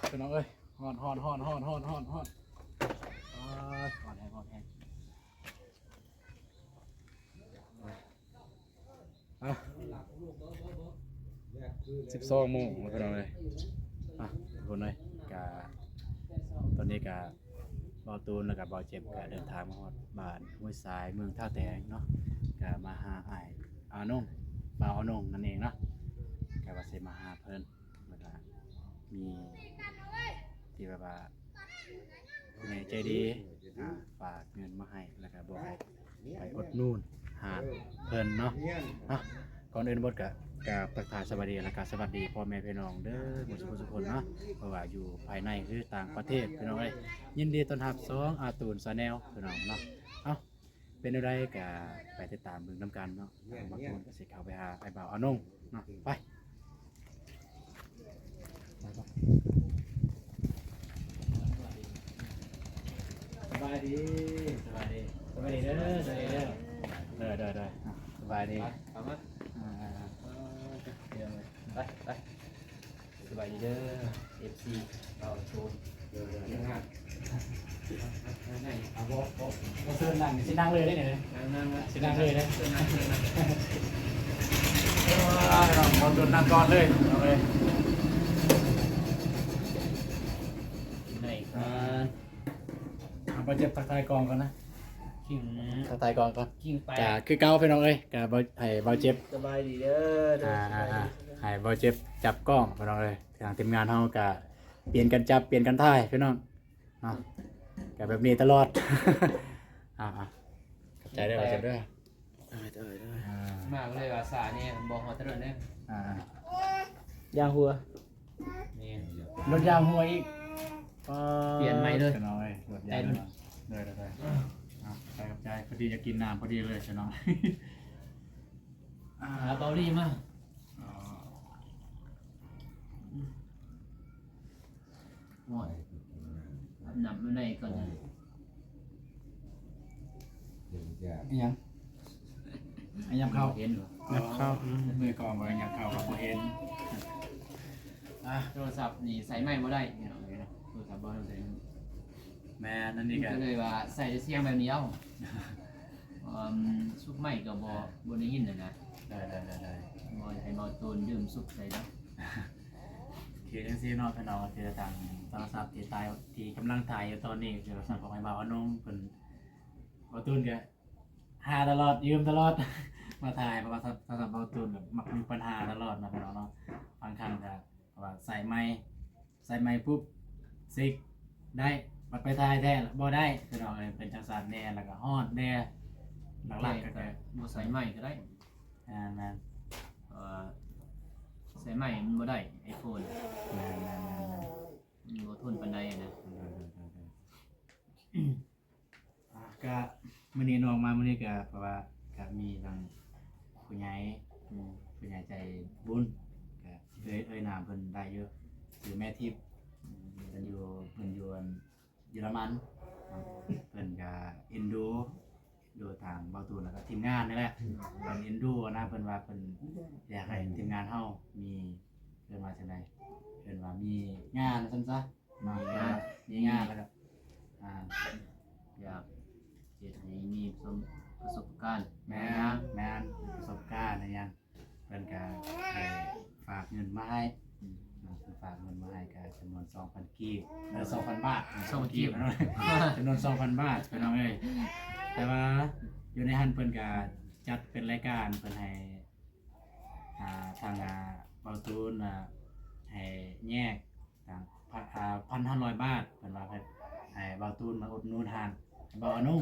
ພີ່ນ້ອງເອີຍ ຮ້ອນ ຮ້ອນ ຮ້ອນ ຮ້ອນ ຮ້ອນ ຮ້ອນ ຮ້ອນ ຮ້ອນແຮງ ຮ້ອນແຮງ. ອ່ະ ສິບສອງໂມງແລ້ວພີ່ນ້ອງເອີຍ. ອ່ະ ທຸກຄົນເອີຍ ກະ ຕອນນີ້ກະ ບ່າວຕູນ ແລ້ວກະບ່າວເຈັບ ກະເດີນທາງມາຮອດບ້ານຫ້ວຍຊາຍ ເມືອງທ່າແຕງເນາະ ກະມາຫາອ້າຍອານົງ ບ່າວອານົງນັ້ນເອງເນາະ ກະວ່າຊິມາຫາເພິ່ນ ແລ້ວກະມີທີ່ແບບວ່າ ຜູ້ໃຫຍ່ໃຈດີ ອ່າ ຝາກເງິນມາໃຫ້ ແລ້ວກະບອກໃຫ້ໄປອຸດໜູນຮ້ານເພິ່ນເນາະ. ອ່ະ ກ່ອນອື່ນໝົດກະ ກະທັກທາຍສະບາຍດີ ແລ້ວກະສະຫວັດດີພໍ່ແມ່ພີ່ນ້ອງເດີ ໝົດທຸກຄົນເນາະ ບໍ່ວ່າຢູ່ພາຍໃນ ຫຼື ຕ່າງປະເທດ ພີ່ນ້ອງເອີຍ. ຍິນດີຕ້ອນຮັບຊ່ອງອາຕູນ Channel ພີ່ນ້ອງເນາະ. ເອົ້າ ເປັນແນວໃດກະໄປຕິດຕາມເບິ່ງນຳກັນເນາະ. ບ່າວຕູນກະຊິເຂົ້າໄປຫາອ້າຍບ່າວອານົງເນາະ ໄປ. ສະບາຍດີ ສະບາຍດີ ສະບາຍດີເດີ ສະບາຍດີເດີ ເດີ ເດີ ເດີ ສະບາຍດີ ເຂົ້າມາ ອ່າ ໄປ ໄປ ສະບາຍດີເດີ ເອັຟຊີ ເອົາໂຊນ ເດີ ເດີ ເດີ ເອົາ ບໍ່ ບໍ່ ບໍ່ເຊີນນັ່ງ ຊິນັ່ງເລີຍເດ້ນີ້ ນັ່ງ ນັ່ງ ຊິນັ່ງເລີຍເດ້ ເຊີນນັ່ງ ເຊີນນັ່ງ ເອີ ເອົາໂຊນນັ່ງກ່ອນເລີຍ ເອົາເລີຍ ໄດ້ ອ່າ ເອົາ ບ່າວເຈັບທັກທາຍກ້ອງກ່ອນນະ ຄິງ ທັກທາຍກ້ອງກ່ອນ ຄິງແຕກ ກະຄືເກົ່າພີ່ນ້ອງເອີຍ ກະ ໃຫ້ບ່າວເຈັບ ສະບາຍດີເດີ ອ່າ ໃຫ້ບ່າວເຈັບຈັບກ້ອງພີ່ນ້ອງເອີຍ. ທາງທີມງານເຮົາກະປ່ຽນກັນຈັບ ປ່ຽນກັນຖ່າຍພີ່ນ້ອງເນາະ ກະແບບນີ້ຕະຫຼອດ ອ່າໆ ຂອບໃຈເດີ ຂອບໃຈເດີ ອ່າ ມາກເລີຍວ່າສານີ້ບໍ່ຮອດຖະໜົນເດ້ ອ່າ ຢາງຫົວ ແມ່ນ ລົດຢາງຫົວອີກ ປ່ຽນໃໝ່ເລີຍ ພີ່ນ້ອງເອີຍ ລົດຢາງຫົວ ເດີໆໆ ອ່າ ຂອບໃຈ ພໍດີຢາກກິນນ້ຳພໍດີເລີຍພີ່ນ້ອງ ອ່າ ເອົາເບົາລີມາ ອໍ ໂອ້ຍ ອາບນ້ຳມາໄດ້ກ່ອນນະ ອີຫຍັງ? ອາ ຫຍັບເຂົ້າ ເຫັນບໍ່? ຫຍັບເຂົ້າ ອືມ ມືກອງບໍ່ໄດ້ຫຍັບເຂົ້າກໍບໍ່ເຫັນ ອ່າ ໂທລະສັບນີ້ໃຊ້ໄມ້ບໍ່ໄດ້ ພີ່ນ້ອງເອີຍເນາະ ໂທລະສັບບໍ່ໄດ້ໃຊ້ ແມ່ນ ອັນນີ້ກໍ ກໍເລີຍວ່າໃຊ້ແຕ່ສຽງແບບດຽວ ອືມ ສຸກໄມ້ກໍບໍ່ ບໍ່ໄດ້ຍິນຫັ້ນນະ ໄດ້ໆໆໆ ບໍ່ໃຫ້ເບົາຕູນດື່ມສຸກໃສ່ດອກ ຄືຈັ່ງຊີ້ເນາະ ພີ່ນ້ອງ ຄືທາງໂທລະສັບທີ່ຖ່າຍ ທີ່ກຳລັງຖ່າຍຢູ່ຕອນນີ້ ຄືໂທລະສັບຂອງອ້າຍບ່າວອານົງ ເພິ່ນ ເບົາຕູນກໍຫາຕະຫຼອດ ຢືມຕະຫຼອດ ມາຖ່າຍ ເພາະວ່າໂທລະສັບເບົາຕູນກໍມັກມີບັນຫາຕະຫຼອດເນາະ ພີ່ນ້ອງເນາະ ບາງຄັ້ງກໍ ເພາະວ່າໃສ່ໃໝ່ ໃສ່ໃໝ່ປຸບ ເຊັກໄດ້ ບັດໄປຖ່າຍແທ້ລະບໍ່ໄດ້ ພີ່ນ້ອງເອີຍ ເປັນຈັ່ງຊັ້ນແດ່ ແລ້ວກໍຮ້ອນແດ່ ຫຼັກໆກໍຄື ບໍ່ໃສ່ໃໝ່ກໍໄດ້ ແມ່ນໆ ເພາະວ່າໃສ່ໃໝ່ມັນບໍ່ໄດ້ ໄອໂຟນ ແມ່ນໆໆໆ ມັນບໍ່ທົນປານໃດນະ ໂດຍໆໆໆ ອ່າ ກະມື້ນີ້ນ້ອງມາມື້ນີ້ກະ ເພາະວ່າກະມີທາງຜູ້ໃຫຍ່ ອືມ ຜູ້ໃຫຍ່ໃຈບຸນ ກະເອີ່ຍ ເອີ່ຍນາມເພິ່ນໄດ້ຢູ່ ຊື່ແມ່ທິບ ອືມ ເພິ່ນຢູ່ ເພິ່ນຢູ່ອັນເຢຍລະມັນ ເພິ່ນກະເອັນດູ ເອັນດູທາງເບົາຕູນ ແລ້ວກະທີມງານນີ້ແຫຼະ ເພິ່ນເອັນດູນະ ເພິ່ນວ່າເພິ່ນຢາກໃຫ້ທີມງານເຮົາມີ ເອີ້ນວ່າຈັ່ງໃດ ເອີ້ນວ່າມີງານວ່າຊັ້ນຊະ ເນາະ ມີງານ ມີງານແລ້ວກໍ ອ່າ ຢາກເຮັດໃຫ້ມີປະສົບ ປະສົບການ ແມ່ນ ແມ່ນ ປະສົບການອີຫຍັງ ເພິ່ນກໍໄດ້ຝາກເງິນມາໃຫ້ ອືມ ເນາະ ເພິ່ນຝາກເງິນມາໃຫ້ກໍຈຳນວນສອງພັນກີບ ເອີ ສອງພັນບາດ ສອງພັນກີບ ຈຳນວນສອງພັນບາດ ພີ່ນ້ອງເອີຍ ແຕ່ວ່າຢູ່ໃນຫັ້ນເພິ່ນກໍຈັດເປັນລາຍການ ເພິ່ນໃຫ້ ອ່າ ທາງ ອ່າ ເບົາຕູນ ອ່າ ໃຫ້ແຍກ ອ່າ ພັນຫ້າຮ້ອຍບາດ ເພິ່ນວ່າໃຫ້ເບົາຕູນມາອຸດໜູນຮ້ານເບົາອານຸ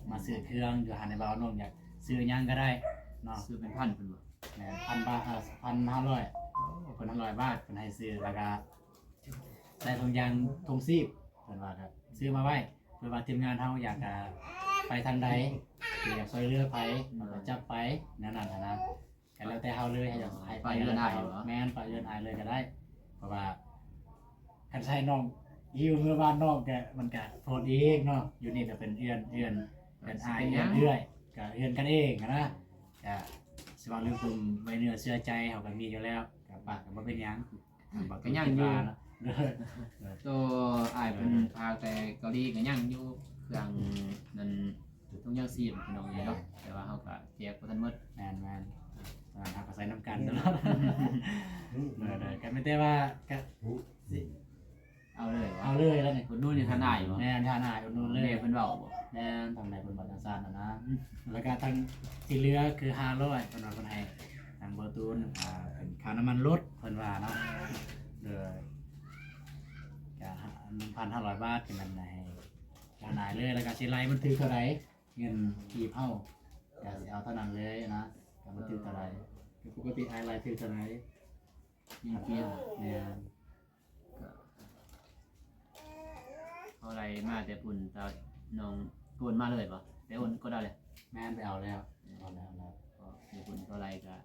ມາຊື້ເຄື່ອງຢູ່ຮ້ານເບົາອານຸ ຢາກຊື້ຫຍັງກໍໄດ້ເນາະ ຊື້ເປັນພັນເພິ່ນວ່າ ແມ່ນ ພັນບາດ ເອີ ພັນຫ້າຮ້ອຍ ໂອ້ ເພິ່ນຫ້າຮ້ອຍບາດ ເພິ່ນໃຫ້ຊື້ ແລ້ວກໍ ໃສ່ຖົງຢາງຖົງຊີບ ເພິ່ນວ່າກໍຊື້ມາໄວ້ ເພື່ອວ່າທີມງານເຮົາຢາກ ອ່າ ໄປທາງໃດ ຫຼືຢາກຊ່ວຍເຫຼືອໃຜ ເຮົາກໍຈັບໄປແນວນັ້ນຫັ້ນນະ ກໍແລ້ວແຕ່ເຮົາເລີຍ ໃຫ້ຢາກໃຫ້ໄປ ໄປເຮືອນອ້າຍເນາະ ແມ່ນ ໄປເຮືອນອ້າຍເລີຍກໍໄດ້ ເພາະວ່າຄັນໃຊ້ນ້ອງຫິ້ວເມືອບ້ານນ້ອງກໍ ມັນກໍໂພດອີກເນາະ ຢູ່ນີ້ກໍເປັນເຮືອນ ເຮືອນ ເຮືອນອ້າຍ ເຮືອນເອື້ອຍ ກໍເຮືອນກັນເອງຫັ້ນນະ ກໍຊິເວົ້າເລື່ອງຄວາມໄວ້ເນື້ອເຊື່ອໃຈ ເຮົາກໍມີຢູ່ແລ້ວ ກໍປະກໍບໍ່ເປັນຫຍັງ ກໍຍັງຢູ່ ກໍ ໂຕອ້າຍເພິ່ນຝາກແຕ່ເກົາຫຼີກໍຍັງຢູ່ ເຄື່ອງນັ້ນ ຖົງຢາງຊີບພີ່ນ້ອງເອີຍເນາະ ແຕ່ວ່າເຮົາກໍແຈກບໍ່ທັນໝົດ. ແມ່ນໆ ເຮົາກໍໃຊ້ນຳກັນຕະຫຼອດ. ເອີ ກໍມີແຕ່ວ່າກໍຊິ ເອົາເລີຍວະ ເອົາເລີຍແລ້ວນີ້ ອຸດໜູນຢູ່ທ່ານອ້າຍບໍ່? ແມ່ນ ທ່ານອ້າຍອຸດໜູນເລີຍ ແມ່ເພິ່ນເວົ້າບໍ່? ແມ່ນ ທາງແມ່ເພິ່ນເວົ້າຈັ່ງຊັ້ນນະ ແລ້ວກໍທາງທີ່ເຫຼືອຄືຫ້າຮ້ອຍ ເພິ່ນວ່າເພິ່ນໃຫ້ທາງບໍ່ຕູນ ອ່າ ເປັນຄ່ານ້ຳມັນລົດ ເພິ່ນວ່າເນາະ. ໂດຍ ກໍໜຶ່ງພັນຫ້າຮ້ອຍບາດ ຄືແມ່ນໃຫ້ທ່ານອ້າຍເລີຍ ແລ້ວກໍຊິໄລ່ມັນຖືກເທົ່າໃດ ເງິນກີບເຮົາ ກໍຊິເອົາເທົ່ານັ້ນເລີຍນະ ກໍມັນຖືກເທົ່າໃດ. ເອີ ກໍປົກກະຕິອ້າຍໄລ່ຖືກເທົ່າໃດ? ຍັງເປັນ ແມ່ນ ກໍເຮົາໄລ່ມາແຕ່ພຸ້ນ ຕານ້ອງໂອນມາເລີຍບໍ່? ໄປໂອນກໍໄດ້ແຫຼະ. ແມ່ນ ໄປເອົາແລ້ວ ເອົາແລ້ວ ເອົາແລ້ວ. ກໍແຕ່ພຸ້ນເທົ່າໃດກໍ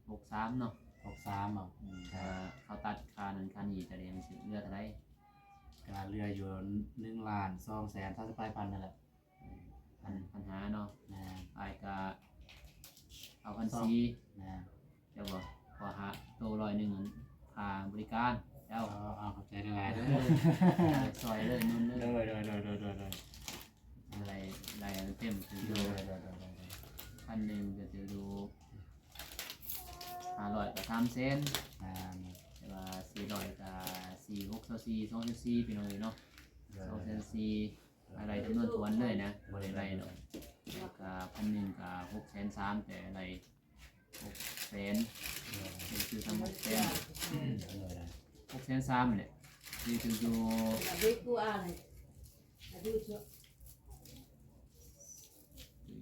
ຫົກສາມເນາະ ຫົກສາມເນາະ. ອືມ ແຕ່ວ່າເຂົາຕັດຄ່ານັ້ນຄ່ານີ້ຈະໄດ້ ມັນຊິເຫຼືອເທົ່າໃດ? ກໍເຫຼືອຢູ່ໜຶ່ງລ້ານສອງແສນ ສາມສິບປາຍພັນນັ້ນແຫຼະ. ອືມ ພັນ ພັນຫ້າເນາະ. ແມ່ນ ອ້າຍກະເອົາພັນສີ່. ແມ່ນ ເຈົ້າບໍ່ ຂໍຫາໂຕຮ້ອຍໜຶ່ງ ຄ່າບໍລິການເຈົ້າ. ເອົາ ເອົາ ຂອບໃຈຫຼາຍໆເດີ ຊ່ອຍເລີຍນຸ່ນເລີຍ. ໂດຍ ໂດຍ ໂດຍ ໂດຍ ໂດຍ ໂດຍ ໄລ່ ໄລ່ເຕັມ ໂດຍ ໂດຍ ໂດຍ ໂດຍ ໂດຍ ພັນໜຶ່ງກໍຖືຢູ່ຫ້າຮ້ອຍກໍສາມແສນ. ແມ່ນ ແຕ່ວ່າສີ່ຮ້ອຍກໍສີ່ ຫົກ ຊາວສີ່ ສອງແສນສີ່ ພີ່ນ້ອງເອີຍເນາະ. ໂດຍ ສອງແສນສີ່ ອາໄລຈຳນວນຖ້ວນເລີຍນະ ບໍ່ໄດ້ໄລ່ດອກ. ແລ້ວກະພັນໜຶ່ງກະຫົກແສນສາມ ແຕ່ໄລ່ຫົກແສນ ເອີ ຊື້ທຳຫົກແສນ ຫົກແສນສາມແຫຼະ ຊື້ຖືກຢູ່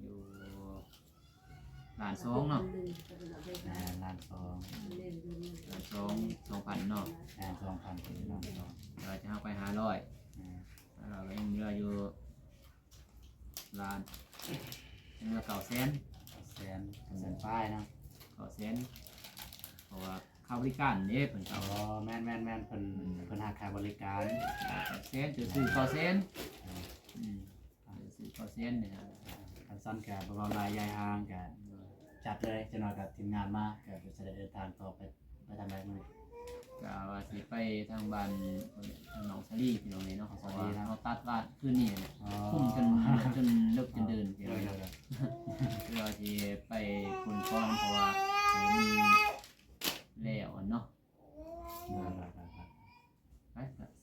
ຢູ່ລ້ານສອງເນາະ. ແມ່ນ ລ້ານສອງ ລ້ານສອງ ສອງພັນເນາະ. ແມ່ນ ສອງພັນ ລ້ານສອງ ແລ້ວຈະເອົາໄປຫ້າຮ້ອຍ ແມ່ນ ຫ້າຮ້ອຍ ກໍຍັງເຫຼືອຢູ່ລ້ານ ຍັງເຫຼືອເກົ້າແສນ ເກົ້າແສນ ເກົ້າແສນປາຍເນາະ ເກົ້າແສນ ເພາະວ່າຄ່າບໍລິການເດ້ ເພິ່ນກໍ ອໍ ແມ່ນໆໆ ເພິ່ນ ອືມ ເພິ່ນຫາຄ່າບໍລິການ ເກົ້າແສນ ຈະຊື້ເກົ້າແສນ ອືມ ອືມ ຊື້ເກົ້າແສນນີ້ນະ. ຄັນຊັ້ນກະບໍ່ເວົ້າຫຼາຍ ຢາຍຫ່າງກະ ໂດຍ ຈັດເລີຍ ຈັກໜ້ອຍກໍທີມງານມາ ກໍຈະໄດ້ເດີນທາງຕໍ່ໄປ ໄປທາງໃດມື້ນີ້? ກະວ່າຊິໄປທາງບ້ານ ທາງໜອງສາລີພີ່ນ້ອງເອີຍເນາະ ເພາະວ່າເຮົາຕັດວາດຄືນນີ້ແຫຼະ ຄຸ້ມຈົນ ຈົນເລິກຈົນເດີນ ໂດຍໆ ຄືວ່າຊິໄປພຸ້ນກ່ອນ ເພາະວ່າໃຫ້ມັນແລ້ວເນາະ. ໄປ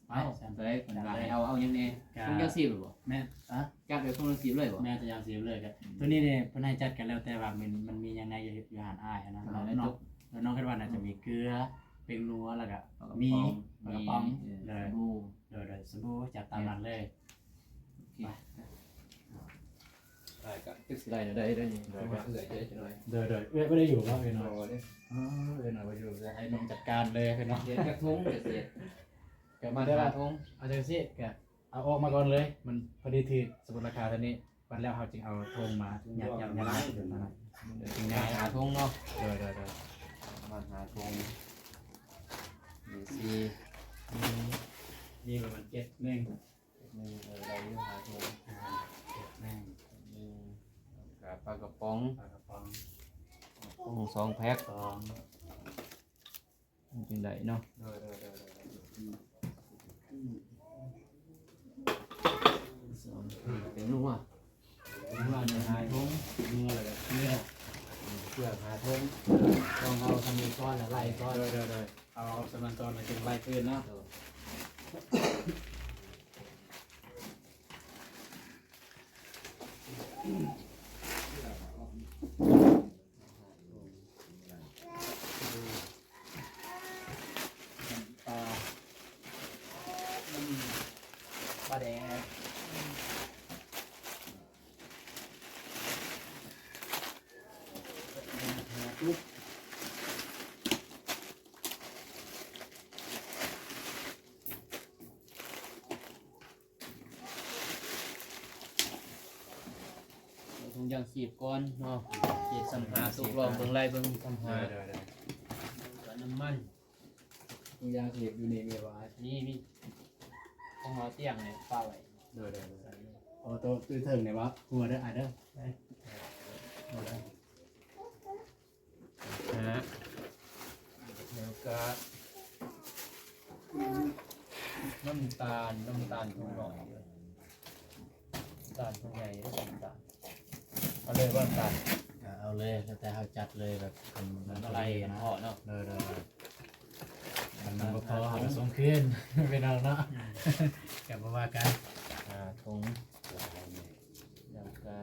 ໄປ ເອົາ ເອົາຫຍັງແດ່? ຖົງຢາງຊີບບໍ່? ແມ່ນ ອະ ຈັດໄວ້ຖົງຢາງຊີບເລີຍບໍ່? ແມ່ນ ຖົງຢາງຊີບເລີຍ ກໍ ອືມ ໂຕນີ້ນີ້ເພິ່ນໃຫ້ຈັດກັນແລ້ວ ແຕ່ວ່າມັນ ມັນມີຫຍັງແດ່ຢູ່ ຢູ່ຫັ້ນອ້າຍຫັ້ນນະ ເນາະ ເນາະ ແລ້ວນ້ອງ ແລ້ວນ້ອງຄິດວ່າໜ້າຈະມີເກືອ ເປັງນົວ ແລ້ວກໍໝີ່ ປາກະປ໋ອງ ເອີ ໂດຍ ສະບູ ໂດຍໆ ສະບູ ຈັດຕາມນັ້ນເລີຍ. ໂອເຄ ໄປ ໄດ້ກໍ ຈັ່ງຊິໄດ້ແນວໃດໄດ້ນີ້ ໂດຍ ເອື້ອຍເຈົ້າໜ້ອຍ ໂດຍໆ ເອື້ອຍບໍ່ໄດ້ຢູ່ບໍ່ເອື້ອຍນ້ອຍ? ບໍ່ເດ້ ອໍ ເອື້ອຍນ້ອຍບໍ່ຢູ່ ໃຫ້ນ້ອງຈັດການເລີຍເນາະ. ເຮັດຈັກຖົງ ຈະເຮັດ ກໍມາ ເອົາຈັ່ງຊີ້ ກໍເອົາອອກມາກ່ອນເລີຍ ມັນພໍດີຖືກ ສົມມຸດລາຄາເທົ່ານີ້ ບັດແລ້ວເຮົາຈຶ່ງເອົາຖົງມາ ຍັດໆໆ ເອີ ຈຶ່ງງ່າຍ ຫາຖົງເນາະ. ໂດຍໆໆ ປະມານຫ້າຖົງ ມີສີ່ ມີ ມີປະມານເຈັດໜຶ່ງ ໜຶ່ງ ເອີ ໄດ້ຢູ່ ຫ້າຖົງ ເຈັດໜຶ່ງ ໜຶ່ງ ແລ້ວກະປາກະປ໋ອງ ປາກະປ໋ອງ ປາກະປ໋ອງສອງແພັກ ສອງ ມັນຈຶ່ງໄດ້ເນາະ. ໂດຍໆໆໆ ອືມ ສອງ ເປັນນົວ ເປັນນົວ ໜຶ່ງ ຫ້າຖົງ ນົວ ແລ້ວກໍເກືອ ເກືອ ຫ້າຖົງ ຕ້ອງເອົາສ່ຳນີ້ກ່ອນ ແລ້ວໄລ່ກ່ອນ. ໂດຍໆໆ ເອົາສ່ຳນັ້ນກ່ອນ ແລ້ວຈຶ່ງໄລ່ຄືນເນາະ. ໂດຍ ນ້ຳປາ ປາແດກ ເອົາຖົງຢາງຊີບກ່ອນເນາະ ເຮັດສ່ຳຫາ ທົດລອງເບິ່ງ ໄລ່ເບິ່ງສ່ຳຫາ. ໂດຍໆໆ ກະນ້ຳມັນ ຖົງຢາງຊີບຢູ່ນີ້ມີບໍ່? ມີ ມີ ຂອງເຮົາຕຽງນີ້ປະໄວ້. ໂດຍໆໆ ໂອ້ ໂຕ ໂຕເທິງນີ້ບໍ່? ຫົວເດີ ອ້າຍເດີ ໄປ ຫົວເດີ. ຮະ ແລ້ວກະ ອືມ ນ້ຳຕານ ນ້ຳຕານຖົງໜ້ອຍເດີ້ ນ້ຳຕານຖົງໃຫຍ່ເດີ້ ນ້ຳຕານ ເອົາເລີຍບໍ່ນ້ຳຕານ? ກໍເອົາເລີຍ ແລ້ວແຕ່ເຮົາຈັດເລີຍ ແບບເປັນ ມັນບໍ່ໄດ້ເນາະ ເນາະ ໂດຍໆ ຄັນມັນບໍ່ພໍເຮົາກໍສົ່ງຄືນ ພີ່ນ້ອງເນາະ ອືມ ກໍບໍ່ວ່າກັນ ຫ້າຖົງ ແລ້ວກໍ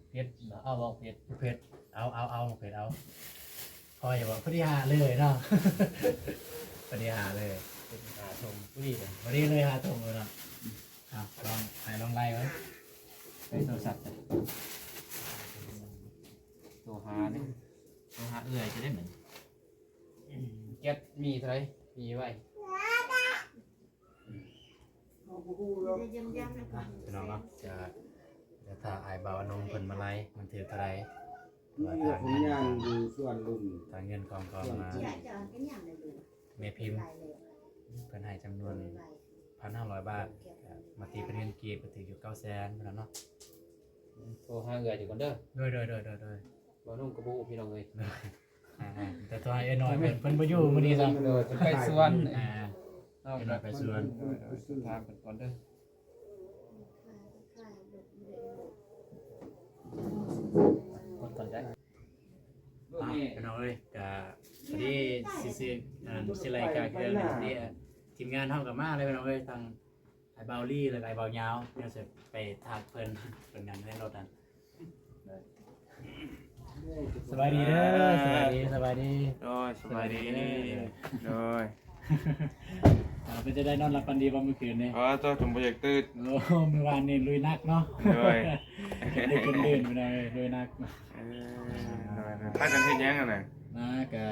ເຜັດ ເອົາບໍ່ເຜັດ ເຜັດ ເອົາ ເອົາ ເອົາ ເຜັດເອົາ ພໍຢູ່ບໍ່? ພໍດີຫ້າເລີຍເນາະ ພໍດີຫ້າເລີຍ ເປັນຫ້າຖົງ ພໍດີເລີຍ ພໍດີເລີຍຫ້າຖົງເລີຍເນາະ ເອົາ ລອງ ໃຫ້ລອງໄລ່ເບິ່ງ ໃຊ້ໂທລະສັບ ໂທຫານີ້ ໂທຫາເອື້ອຍຈະໄດ້ໝົດ ແກັດມີເທົ່າໃດ? ມີໄວ້ ພີ່ນ້ອງເນາະ ຈະ ຈະຖ້າອ້າຍບ່າວອານົງເພິ່ນມາໄລ່ ມັນຖືກເທົ່າໃດ ວ່າທາງເງິນ ທາງເງິນກອງກອງມາ ແມ່ພິມເພິ່ນໃຫ້ຈຳນວນພັນຫ້າຮ້ອຍບາດ ມາຕີເປັນເງິນກີບກໍຖືກຢູ່ເກົ້າແສນພຸ້ນແຫຼະເນາະ ໂທຫາເອື້ອຍຢູ່ກ່ອນເດີ້ ໂດຍໆໆໆ ບ່າວໜຸ່ມກໍບໍ່ຮູ້ພີ່ນ້ອງເອີຍ ອ່າໆ ແຕ່ໂທໃຫ້ເອື້ອຍນ້ອຍເພິ່ນ ເພິ່ນບໍ່ຢູ່ມື້ນີ້ຊ້ຳ ໂດຍ ເພິ່ນໄປສວນ ອ່າ ເອື້ອຍນ້ອຍໄປສວນ ໂດຍໆ ຖາມເພິ່ນກ່ອນເດີ້ ກົດກ່ອນໄດ້ ອ່ະ ພີ່ນ້ອງເອີຍ ກະພໍດີຊິຊື້ ອັນ ຊິໄລ່ຄ່າເຄື່ອງນີ້ ພໍດີທີມງານເຮົາກໍມາເລີຍ ພີ່ນ້ອງເອີຍ ທັງ ອ້າຍບ່າວລີ ແລ້ວກໍອ້າຍບ່າວຍາວ ດຽວຊິໄປທັກເພິ່ນ ເພິ່ນຫຍັງໃນລົດຫັ້ນ ສະບາຍດີເດີ ສະບາຍດີ ສະບາຍດີ ໂດຍ ສະບາຍດີ ສະບາຍດີເດີ ໂດຍ ອ່າ ເປັນຈັ່ງໃດ ນອນຫຼັບຝັນດີບໍ່ມື້ຄືນນີ້? ອໍ ໂຕ ຈົນບໍ່ຢາກຕື່ນ ໂອ້ ມື້ວານນີ້ລຸຍໜັກເນາະ ໂດຍ ເຮັດໃຫ້ຄົນລື່ນໄປໜ່ອຍ ລຸຍໜັກ ເອີ ໂດຍໆ ພາກັນເຮັດຫຍັງຫັ້ນນະ? ມາກະ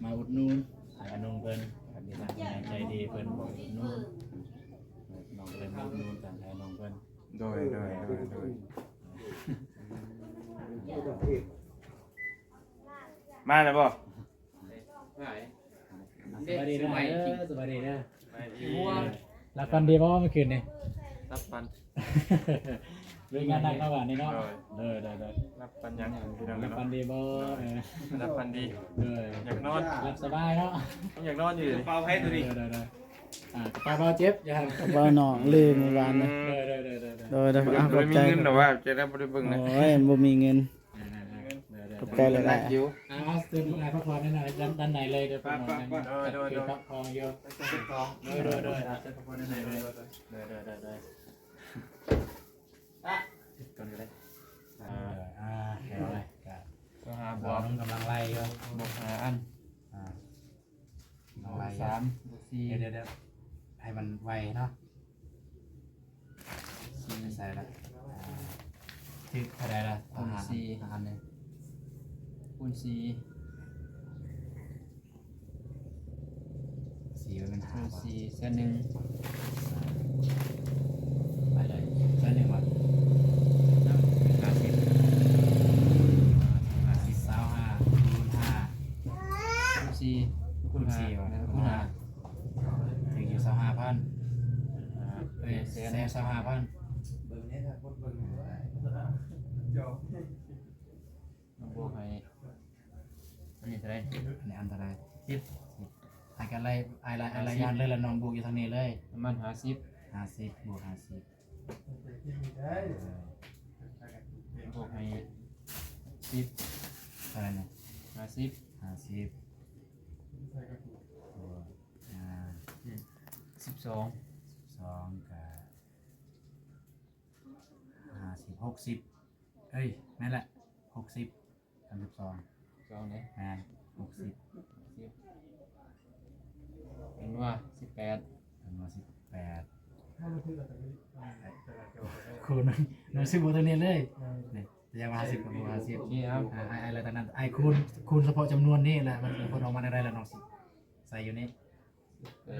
ມາອຸດໜູນ ອ້າຍອານົງເພິ່ນ ກໍມີທາງຜູ້ໃຫຍ່ໃຈດີເພິ່ນບອກອຸດໜູນ ນ້ອງເພິ່ນມາອຸດໜູນທາງອ້າຍອານົງເພິ່ນ ໂດຍ ໂດຍ ໂດຍ ໂດຍ ມາແລ້ວບໍ່? ສະບາຍດີເດີ ສະບາຍດີເດີ ຫຼັບຝັນດີບໍ່ມື້ຄືນນີ້? ຫຼັບຝັນ ເລີຍງານໜັກເນາະບາດນີ້ເນາະ ໂດຍ ໂດຍ ໂດຍ ໂດຍ ຫຼັບຝັນຫຍັງພີ່ນ້ອງ ຫຼັບຝັນດີບໍ່? ເອີ ຫຼັບຝັນດີ ໂດຍ ຢາກນອນ ຫຼັບສະບາຍເນາະ ຍັງຢາກນອນຢູ່ ກະເປົາໃຜໂຕນີ້? ໂດຍ ໂດຍ ໂດຍ ອ່າ ກະເປົາບ່າວເຈັບ ຢ່າ ກະເປົານ້ອງລືມມື້ວານນີ້ ໂດຍ ໂດຍ ໂດຍ ອ່າ ຂອບໃຈ ບໍ່ມີເງິນດອກວ່າ ຈະໄດ້ບໍ່ໄດ້ເບິ່ງນະ ໂອ້ຍ ບໍ່ມີເງິນ ຂອບໃຈຫຼາຍໆ ອ່າ ເຊີນພວກອ້າຍພັກຜ່ອນດ້ານໃນເລີຍເດີ ໂດຍ ໂດຍ ໂດຍ ພັກຜ່ອນຢູ່ ໂດຍ ໂດຍ ໂດຍ ເຊີນພັກຜ່ອນດ້ານໃນເລີຍ ໂດຍ ໂດຍ ໂດຍ ໂດຍ ໂດຍ ໂດຍ ໂດຍ ອ່າ ເຮັດກ່ອນກໍໄດ້ ອ່າ ອ່າ ໂດຍ ກະ ໂທຫາບອກ ນ້ອງກຳລັງໄລ່ຢູ່ ບອກຫ້າອັນ ອ່າ ສາມ ສີ່ ດຽວໆ ໃຫ້ມັນໄວເນາະ ສີ່ ໃສ່ລະ ອ່າ ຖືກເທົ່າໃດລະ? ຄູນສີ່ ອັນໜຶ່ງ ຄູນສີ່ ສີ່ມັນເປັນຫ້າ ຄູນສີ່ ແສນໜຶ່ງ ໄປເລີຍ ແສນໜຶ່ງບາດ ເອົາ ເປັນຫ້າສິບ ຫ້າສິບ ຊາວຫ້າ ຄູນຫ້າ ຄູນສີ່ ຄູນຫ້າ ແມ່ນ ຄູນຫ້າ ຖືກຢູ່ຊາວຫ້າພັນ ເອີຍ ແສນຊາວຫ້າພັນ ເບິ່ງແດ່ ຖ້າຄົນເບິ່ງຢູ່ ບວກໃຫ້ ອັນນີ້ເທົ່າໃດ? ອັນນີ້ອັນເທົ່າໃດ? ສິບ ໃຫ້ກັນໄລ່ ອ້າຍໄລ່ ອ້າຍໄລ່ ຫ້າສິບ ຍ້ອນເລີຍລະ ນ້ອງບວກຢູ່ທາງນີ້ເລີຍ ປະມານຫ້າສິບ ຫ້າສິບ ບວກຫ້າສິບ ບວກໃຫ້ສິບ ເທົ່າໃດນີ້? ຫ້າສິບ ຫ້າສິບ ບວກ ອ່າ ສິບສອງ ສິບສອງ ກະ ຫ້າສິບ ຫົກສິບ ເອີຍ ແມ່ນແຫຼະ ຫົກສິບ ສາມສິບສອງ ສອງເດ້ ແມ່ນ ຫົກສິບ ຫົກສິບ ເປັນວ່າ ສິບແປດ ເປັນວ່າ ສິບແປດ ຄູນ ນ້ອງຊິບວກຕົວນີ້ເລີຍ ນີ້ ແຕ່ຢາກວ່າຫ້າສິບກໍບວກຫ້າສິບ ນີ້ເອົາ ອ່າ ອ້າຍ ອ້າຍໄລ່ຕາມນັ້ນ ອ້າຍຄູນ ຄູນສະເພາະຈຳນວນນີ້ແຫຼະ ມັນ ມັນອອກມາແນວໃດລະ ນ້ອງຊິໃສ່ຢູ່ນີ້ ເອີ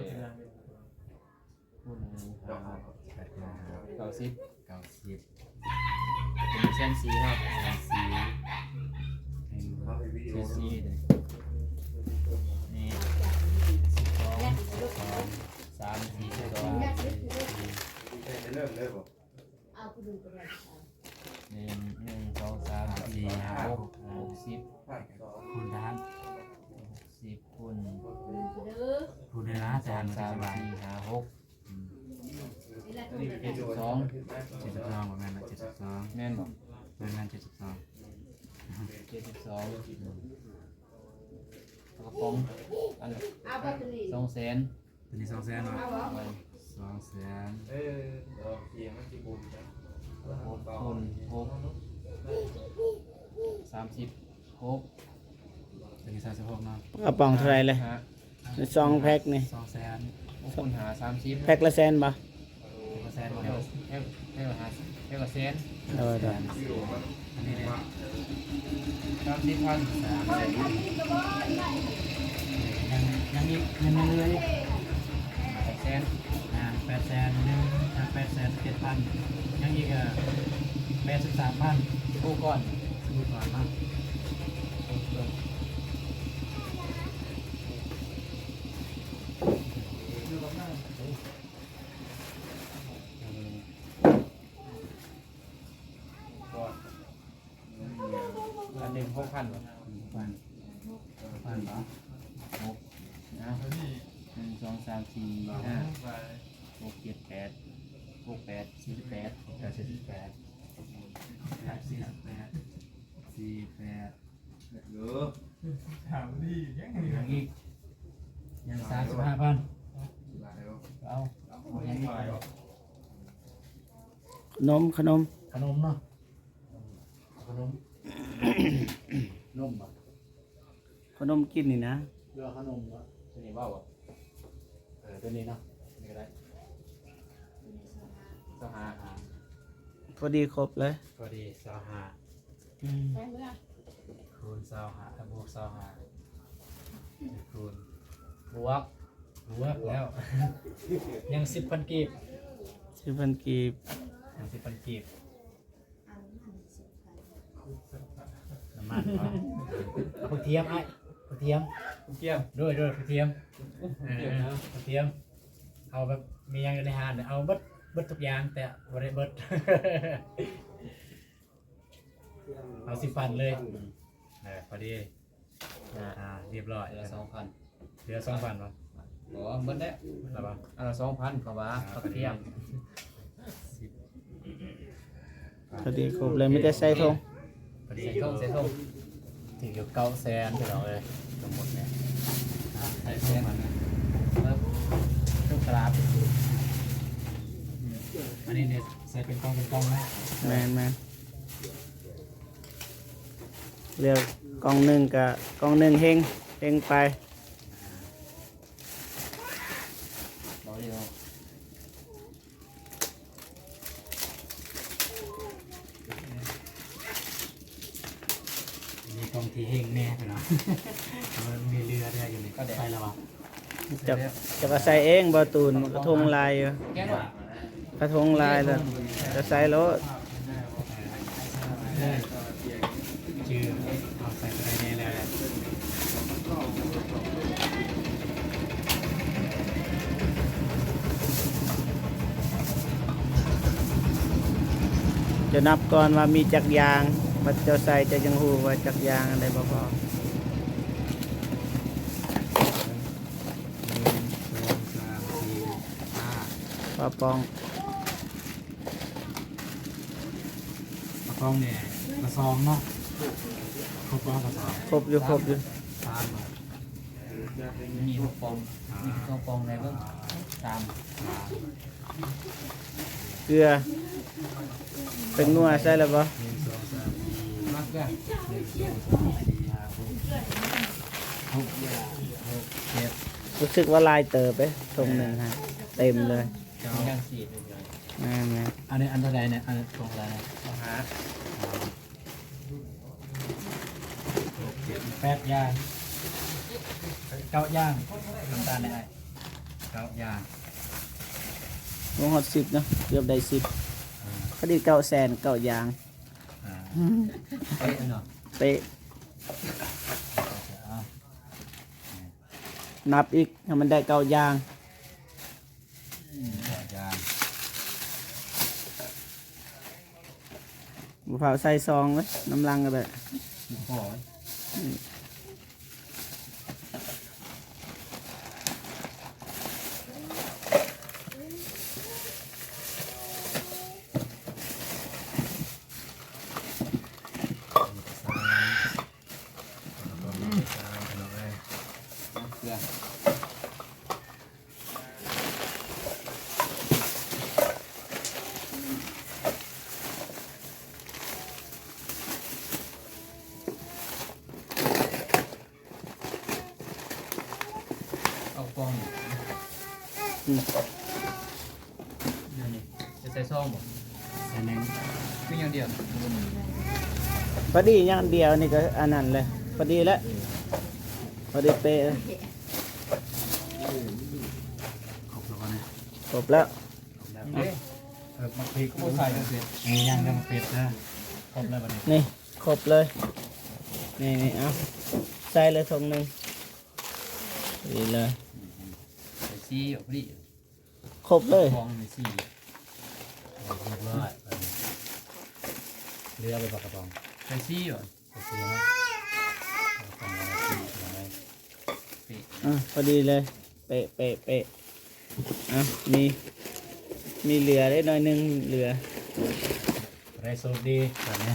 ຄູນຫ້າ ເກົ້າສິບ ເກົ້າສິບ ເປັນແສນສີ່ເນາະ ແສນສີ່ ໜຶ່ງ ແສນສີ່ ນີ້ ສິບສອງ ສອງ ສາມ ສີ່ ສອງ ໜຶ່ງ ໜຶ່ງ ສອງ ສາມ ສີ່ ຫ້າ ຫົກ ຫົກສິບ ຄູນທະຫານ ສິບຄູນ ຄູນເດີນະ ສອງ ສາມ ສີ່ ຫ້າ ຫົກ ອືມ ເຈັດສິບສອງ ເຈັດສິບສອງ ບໍ່ແມ່ນລະ ເຈັດສິບສອງ ແມ່ນບໍ່? ແມ່ນໆ ເຈັດສິບສອງ ເຈັດສິບສອງ ອືມ ກະປ໋ອງ ອັນ ສອງແສນ ໂຕນີ້ສອງແສນເນາະ ສອງແສນ ເອີ ຫົກຄູນຫົກ ສາມສິບຫົກ ໂຕນີ້ສາມສິບຫົກເນາະ ກະປ໋ອງເທົ່າໃດເລີຍ? ສອງແພັກນີ້ ສອງແສນ ຫົກຄູນຫ້າ ສາມສິບ ແພັກລະແສນບໍ່? ແພັກລະແສນບໍ່? ແພັກ ແພັກລະຫ້າ ແພັກລະແສນ ໂດຍໆ ອັນນີ້ເດ້ ສາມສິບພັນ ສາມສິບພັນ ຍັງ ຍັງອີກ ຍັງເຫຼືອອີກ ແປດແສນ ອ່າ ແປດແສນໜຶ່ງ ອ່າ ແປດແສນເຈັດພັນ ຍັງອີກ ເອີ ແປດສິບສາມພັນ ສະບູ່ກ້ອນ ສະບູ່ກ້ອນເນາະ ອັນໜຶ່ງ ຫົກພັນບໍ່? ຫົກພັນ ຫົກພັນບໍ່? ຫົກ ເອົາ ໜຶ່ງ ສອງ ສາມ ສີ່ ຫ້າ ຫົກ ເຈັດ ແປດ ຫົກ ແປດ ສີ່ສິບແປດ ຫົກ ແປດ ສີ່ສິບແປດ ສີ່ສິບແປດ ສີ່ສິບແປດ ເອີ ຖາມດີ ຍັງອີກ ຍັງສາມສິບຫ້າພັນ ເອົາ ເອົາຫຍັງອີກ? ຂະໜົມ ຂະໜົມ ຂະໜົມເນາະ ຂະໜົມ ນົມບໍ່? ຂະໜົມກິນນີ້ນະ ຫຼືວ່າຂະໜົມບໍ່? ໂຕນີ້ເວົ້າບໍ່? ເອີ ໂຕນີ້ເນາະ ໂຕນີ້ກະໄດ້ ຊາວຫ້າ ອ່າ ພໍດີຄົບເລີຍ ພໍດີຊາວຫ້າ ອືມ ຄູນຊາວຫ້າ ບວກຊາວຫ້າ ຄູນ ບວກ ບວກແລ້ວ ຍັງສິບພັນກີບ ສິບພັນກີບ ຍັງສິບພັນກີບ ນ້ຳມັນເນາະ ເອົາຜັກທຽມອ້າຍ ຜັກທຽມ ຜັກທຽມ ໂດຍໆ ຜັກທຽມ ເອີ ຜັກທຽມ ເອົາແບບມີຫຍັງຢູ່ໃນຮ້ານ ເອົາເບິດ ເບິດທຸກຢ່າງ ແຕ່ບໍ່ໄດ້ເບິດ ເອົາສິບພັນເລີຍ ເອີ ພໍດີ ອ່າ ອ່າ ຮຽບຮ້ອຍ ເຫຼືອສອງພັນ ເຫຼືອສອງພັນບໍ່? ບໍ່ ເບິດແລ້ວ ເບິດແລ້ວບໍ່? ອັນລະສອງພັນ ເຂົາວ່າ ອ່າ ເຂົາກະທຽມ ພໍດີຄົບເລີຍ ມີແຕ່ໃສ່ຖົງ ພໍດີ ໃສ່ຖົງ ໃສ່ຖົງ ຖືກຢູ່ເກົ້າແສນ ພີ່ນ້ອງເອີຍ ສົມມຸດແຫຼະ ອ່າ ໃສ່ຖົງ ເອີ ທຸກຕະຫຼາດ ອັນນີ້ນີ້ໃສ່ເປັນກ່ອງເປັນກ່ອງເລີຍ ແມ່ນໆ ເຫຼືອກ່ອງໜຶ່ງກະ ກ່ອງໜຶ່ງເຮັງ ເຮັງໄປ ມີກ່ອງທີ່ເຮັງແນ່ພີ່ນ້ອງ ມັນມີເຫຼືອເຫຼືອຢູ່ນີ້ ໃສ່ແລ້ວບໍ່? ຈະ ຈະວ່າໃສ່ເອງບໍ່ຕູນ ກະທົງຫຼາຍຢູ່ ກະທົງຫຼາຍແລ້ວ ຈະໃສ່ໂລດ ເອີ ຈື່ ເອົາໃສ່ໂຕໃດແນ່ແລ້ວແຫຼະ ຈະນັບກ່ອນວ່າມີຈັກຢ່າງ ບັດເຈົ້າໃສ່ເຈົ້າຈຶ່ງຮູ້ວ່າຈັກຢ່າງ ອັນໃດບໍ່ພໍ. ໜຶ່ງ ສອງ ສາມ ສີ່ ຫ້າ ປາປ໋ອງ ປາປ໋ອງນີ້ກະສອງເນາະ ຄົບບໍ່ກະສອງ? ຄົບຢູ່ ຄົບຢູ່ ສາມບໍ່? ມີຫົກປ່ອງ ມີສອງປ່ອງໃນເບິ່ງ ສາມ ເກືອ ແປ້ງນົວໃສ່ແລ້ວບໍ່? ໜຶ່ງ ສອງ ສາມ ສີ່ ມາເກືອ ໜຶ່ງ ສອງ ສາມ ສີ່ ຫ້າ ຫົກ ຫົກ ຫົກ ເຈັດ ຮູ້ສຶກວ່າຫຼາຍເຕີບເດ້ ຖົງໜຶ່ງຫັ້ນ ເຕັມເລີຍ ເກົ້າ ຍັງສີ່ ແມ່ນໆ ອັນນີ້ອັນເທົ່າໃດນີ້? ອັນນີ້ຖົງເທົ່າໃດນີ້? ສອງຫ້າ ສອງຫ້າ ຫົກ ເຈັດ ແປດຢ່າງ ເກົ້າຢ່າງ ນ້ຳຕານໄດ້ ເກົ້າຢ່າງ ລົງຮອດສິບເນາະ ເກືອບໄດ້ສິບ ອ່າ ພໍດີເກົ້າແສນ ເກົ້າຢ່າງ ອ່າ ເປະເນາະ ເປະ ອ່າ ນັບອີກໃຫ້ມັນໄດ້ເກົ້າຢ່າງ. ອືມ ບໍ່ພາວໃສ່ຊອງເລີຍ ນຳຫຼັງກະໄດ້ ບໍ່ພໍ ອືມ ໃສ່ຊອງບໍ່? ໃສ່ໜຶ່ງ ຄືຢ່າງດຽວ ພໍດີຢ່າງດຽວນີ້ກໍອັນນັ້ນແຫຼະ ພໍດີແລ້ວ ພໍດີເປະ. ຄົບແລ້ວບໍ່ນີ້? ຄົບແລ້ວ ຄົບແລ້ວ. ເອີ ໝາກເຜັດກໍບໍ່ໃສ່ເດີ ນີ້ຍັງເດີ ໝາກເຜັດເດີ. ຄົບແລ້ວບັດນີ້ ນີ້ ຄົບເລີຍ ນີ້ໆ ເອົາ ໃສ່ເລີຍຖົງໜຶ່ງ ນີ້ເລີຍ ໃສ່ສີ່ ພໍດີ ຄົບເລີຍ ກອງໃສ່ສີ່ ຮຽບຮ້ອຍ. ເຫຼືອໄປປາກກະປ໋ອງ ໃສ່ສີ່ບໍ? ໂອເຄເນາະ ເອົາຂອງມາໃສ່ສີ່ເລີຍ ເປະ ອ່າ ພໍດີເລີຍ ເປະ ເປະ ເປະ. ອ່າ ມີ ມີເຫຼືອເດ້ໜ້ອຍໜຶ່ງ ເຫຼືອ ໄດ້ໂຊກດີບັດນີ້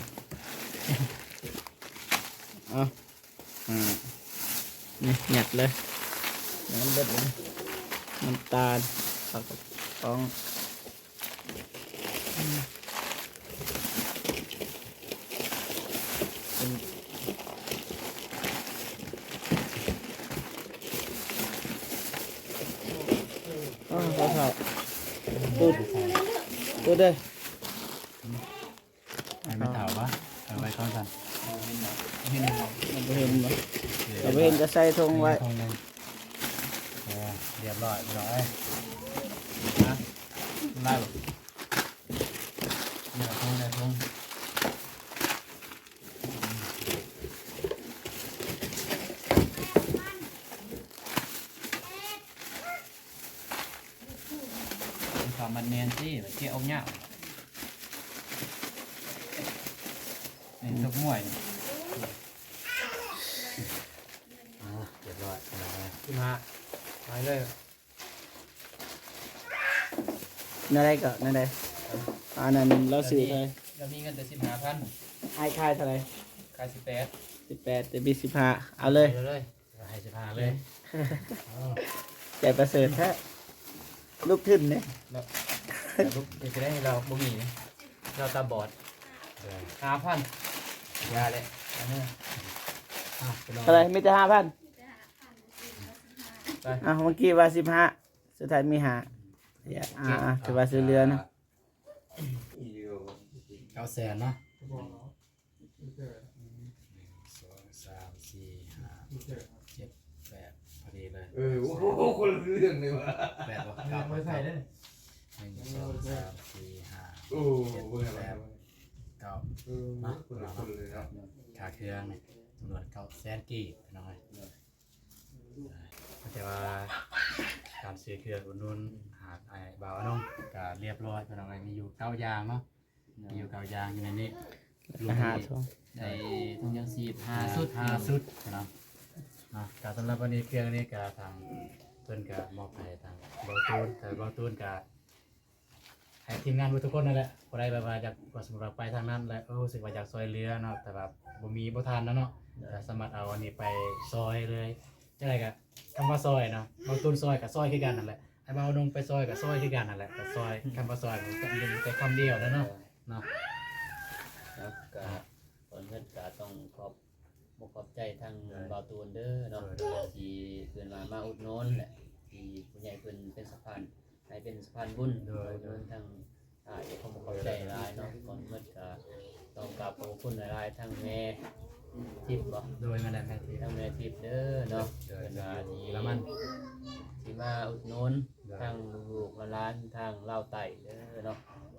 ເອົາ ອ່າ ນີ້ ຍັດເລີຍ ຍັດເບິດເລີຍ ນ້ຳຕານ ປາກກະປ໋ອງ. ອ້າວ ພໍ່ເຖົ້າ ຕູດ ຕູດເດີ ໃຫ້ແມ່ເຖົ້າວະ ເອົາໄວ້ກ່ອນຊັ້ນ ເຫັນບໍ່? ເຫັນບໍ່? ບໍ່ເຫັນບໍ່? ໂອເຄ ຖ້າບໍ່ເຫັນກໍໃສ່ຖົງໄວ້ ໃສ່ຖົງໜຶ່ງ ໂອເຄ ຮຽບຮ້ອຍພີ່ນ້ອງເອີຍ ນະ ໄດ້ບໍ່? ເອົາຖົງ ເອົາຖົງ ເອົາຜ້າມັດແໜ້ນຕິ ແກະອອກຍາກ ນີ້ ຕົກມວຍ ອ່າ ຮຽບຮ້ອຍ ສິບຫ້າ ໄປເລີຍ. ແນວໃດກໍແນວໃດ? ອັນນັ້ນລາວຊື້ເທົ່າໃດ? ລາວມີເງິນແຕ່ສິບຫ້າພັນ ອ້າຍຂາຍເທົ່າໃດ? ຂາຍສິບແປດ ສິບແປດ ແຕ່ມີສິບຫ້າ ເອົາເລີຍ ເອົາເລີຍ ໃຫ້ສິບຫ້າເລີຍ ເອົາ ໃຈປະເສີດແທ້ ລູກທຶນເດ້ ແລ້ວ ແລ້ວລູກເຮັດຈັ່ງໃດ ລາວບໍ່ມີ ລາວຕາບອດ ເອີ ຫ້າພັນ ຢ່າແຫຼະ ອັນນີ້ ອ່ະ ເທົ່າໃດ? ມີແຕ່ຫ້າພັນ ໄປ ອ່ະ ເມື່ອກີ້ວ່າສິບຫ້າ ສຸດທ້າຍມີຫ້າ ເອົາ ອ່າ ຖືວ່າຊ່ວຍເຫຼືອນະ ເກົ້າແສນເນາະ ໜຶ່ງ ສອງ ສາມ ສີ່ ຫ້າ ຫົກ ເຈັດ ແປດ ພໍດີເລີຍ ເອີ ໂອ້ໂຫ ຄົນລະເລື່ອງເລີຍວ່າ ແປດບໍ່? ເກົ້າ ບໍ່ໃສ່ເດ້ ໜຶ່ງ ສອງ ສາມ ສີ່ ຫ້າ ຫົກ ເຈັດ ແປດ ເກົ້າ ເອີ ເນາະ ຄົນລະຄົນເລີຍເນາະ ຄ່າເຄື່ອງນີ້ ຈຳນວນເກົ້າແສນກີບ ພີ່ນ້ອງເອີຍ ແຕ່ວ່າການຊື້ເຄື່ອງອຸດໜູນ ຫາ ອ້າຍບ່າວອານົງກະລຽບຮ້ອຍ ພີ່ນ້ອງເອີຍ ມີຢູ່ເກົ້າຢ່າງເນາະ ມີຢູ່ເກົ້າຢ່າງຢູ່ໃນນີ້ ລວມ ຫ້າ ໄດ້ຖົງ ໄດ້ຖົງຢາງຊີບຫ້າຊຸດ ຫ້າຊຸດເນາະ ເນາະ ກະສຳລັບວັນນີ້ ເຄື່ອງນີ້ກະທາງເພິ່ນກະມອບໃຫ້ທາງບ່າວຕູນ ແຕ່ບ່າວຕູນກະ ໃຫ້ທີມງານເບິດທຸກຄົນນັ້ນແຫຼະ ຜູ້ໃດແບບວ່າຢາກ ວ່າສົມມຸດວ່າໄປທາງນັ້ນແລ້ວ ເອີ ຮູ້ສຶກວ່າຢາກຊ່ວຍເຫຼືອເນາະ ແຕ່ວ່າບໍ່ມີ ບໍ່ທັນແລ້ວເນາະ ກໍສາມາດເອົາອັນນີ້ໄປຊ່ອຍເລີຍ ຈັ່ງໃດກໍ ຄຳວ່າຊ່ອຍເນາະ ບ່າວຕູນຊ່ອຍກໍຊ່ອຍຄືກັນນັ້ນແຫຼະ ໃຫ້ບ່າວນົງໄປຊ່ອຍກໍຊ່ອຍຄືກັນນັ້ນແຫຼະ ກໍຊ່ອຍ ຄຳວ່າຊ່ອຍມັນກໍມີແຕ່ຄຳດຽວແຫຼະເນາະ ເນາະ ແລ້ວກໍ ອ່າ ກ່ອນອື່ນກໍຕ້ອງຂອບ ຂອບໃຈທາງ ໂດຍ ບ່າວຕູນເດີເນາະ ໂດຍ ທີ່ເພິ່ນວ່າມາອຸດໜູນແຫຼະ ທີ່ຜູ້ໃຫຍ່ເພິ່ນເປັນສະພານ ໃຫ້ເປັນສະພານບຸນ ໂດຍ ມາອຸດໜູນທາງອ້າຍ ຂອບໃຈຫຼາຍເນາະ ກ່ອນໝົດກໍຕ້ອງກາບຂອບຄຸນຫຼາຍໆ ທາງແມ່ທິບບໍ ໂດຍ ແມ່ນແຫຼະ ແມ່ທິບ ທາງແມ່ທິບເດີເນາະ ໂດຍ ເພິ່ນວ່າທີ່ ເຢຍລະມັນ ທີ່ມາອຸດໜູນ ໂດຍ ທາງລູກໆຫຼານໆ ທາງລາວໃຕ້ເດີເນາະ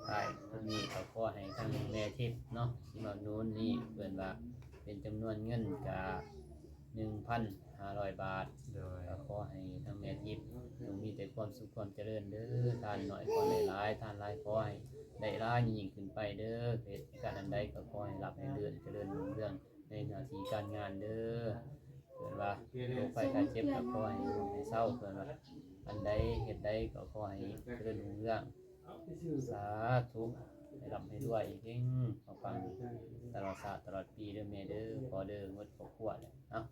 ອ້າຍຄົນນີ້ກໍຂໍໃຫ້ທາງແມ່ທິບເນາະ ທີ່ມາອຸດໜູນນີ້ ເພິ່ນວ່າເປັນຈຳນວນເງິນກະ ໜຶ່ງພັນຫ້າຮ້ອຍບາດ ໂດຍ ກໍຂໍໃຫ້ທາງແມ່ທິບຈົ່ງມີແຕ່ຄວາມສຸກຄວາມຈະເລີນເດີ ທານໜ້ອຍຂໍໃຫ້ຫຼາຍ ທານຫຼາຍຂໍໃຫ້ໄດ້ຫຼາຍຍິ່ງຂຶ້ນໄປເດີ ເຮັດການອັນໃດກໍຂໍໃຫ້ລາບໃຫ້ເລື່ອນ ຈະເລີນຮຸ່ງເຮືອງໃນໜ້າທີ່ການງານເດີ ເພິ່ນວ່າໂລກໄພໄຂ້ເຈັບກໍຂໍໃຫ້ໃຫ້ເຊົາ ເພິ່ນວ່າອັນໃດເຮັດໃດກໍຂໍໃຫ້ຈະເລີນຮຸ່ງເຮືອງ ສາທຸ ໃຫ້ລ່ຳໃຫ້ລວຍ ເຮັງໆ ປັງໆ ຕະຫຼອດຊາດຕະຫຼອດປີເດີແມ່ເດີ ພໍ່ເດີ ໝົດຄອບຄົວແຫຼະເນາະ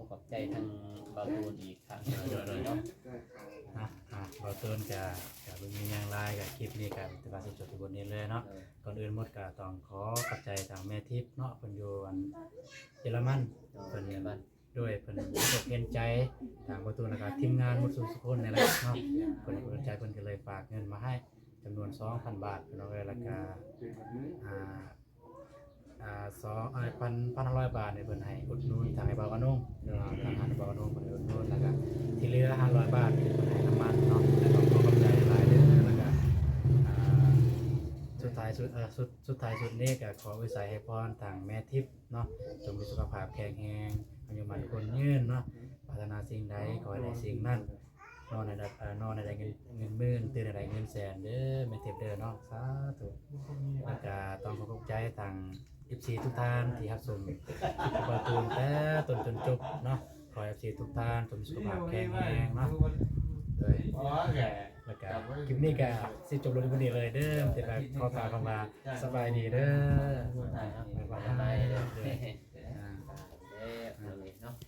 ຂອບໃຈທາງບ່າວຕູນອີກຄັ້ງໜຶ່ງເນາະ ອ່າ ບ່າວຕູນກະ ກະບໍ່ມີຫຍັງຫຼາຍ ກະຄລິບນີ້ກະຖືວ່າສິ້ນສຸດທີ່ບົດນີ້ເລີຍເນາະ ກ່ອນອື່ນໝົດກະຕ້ອງຂໍຂອບໃຈທາງແມ່ທິບເນາະ ເພິ່ນຢູ່ອັນເຢຍລະມັນ ເພິ່ນ ໂດຍ ເພິ່ນເຫັນອົກເຫັນໃຈທາງບ່າວຕູນ ແລ້ວກະທີມງານໝົດສູ່ໆຄົນນີ້ແຫຼະເນາະ ເພິ່ນເຫັນອົກເຫັນໃຈ ເພິ່ນກໍເລີຍຝາກເງິນມາໃຫ້ ຈຳນວນສອງພັນບາດພີ່ນ້ອງເອີຍ ແລ້ວກະ ອ່າ ອ່າ ສອງ ເອີ ພັນ ພັນຫ້າຮ້ອຍບາດນີ້ເພິ່ນໃຫ້ອຸດໜູນທາງອ້າຍບ່າວກະນົງເນາະ ທາງອ້າຍບ່າວກະນົງເພິ່ນໃຫ້ອຸດໜູນ ແລ້ວກະທີ່ເຫຼືອຫ້າຮ້ອຍບາດທີ່ເພິ່ນໃຫ້ນ້ຳມັນເນາະ ແລ້ວກະຂໍຂອບໃຈຫຼາຍໆເດີ ແລ້ວກະ ອ່າ ສຸດທ້າຍສຸດ ເອີ ສຸດ ສຸດທ້າຍສຸດນີ້ກະຂໍອວຍໄຊໃຫ້ພອນທາງແມ່ທິບ ເນາະ ຈົ່ງມີສຸຂະພາບແຂງແຮງ ອາຍຸໝັ້ນຂວັນຍືນເນາະ ປາດຖະໜາສິ່ງໃດຂໍໃຫ້ໄດ້ສິ່ງນັ້ນ ນອນໃຫ້ໄດ້ ເອີ ນອນໃຫ້ໄດ້ເງິນ ເງິນໝື່ນ ຕື່ນໃຫ້ໄດ້ເງິນແສນເດີ ແມ່ທິບເດີເນາະ ສາທຸ ແລ້ວກະຕ້ອງຂໍຂອບໃຈທາງ ເອັຟຊີ ທຸກທ່ານທີ່ຮັບຊົມຄລິບຂອງບ່າວຕູນແຕ່ຕົ້ນຈົນຈົບເນາະ ຂໍໃຫ້ ເອັຟຊີ ທຸກທ່ານຈົ່ງມີສຸຂະພາບແຂງແຮງເນາະ ໂດຍ ແລ້ວກະຄລິບນີ້ກະຊິຈົບລົງທີ່ມື້ນີ້ເລີຍເດີ ແຕ່ກະຂໍກ່າວຄຳວ່າ ສະບາຍດີເດີ ບາຍບາຍ ສະບາຍດີເດີ ອ່າ ເດີ ເດີເນາະ.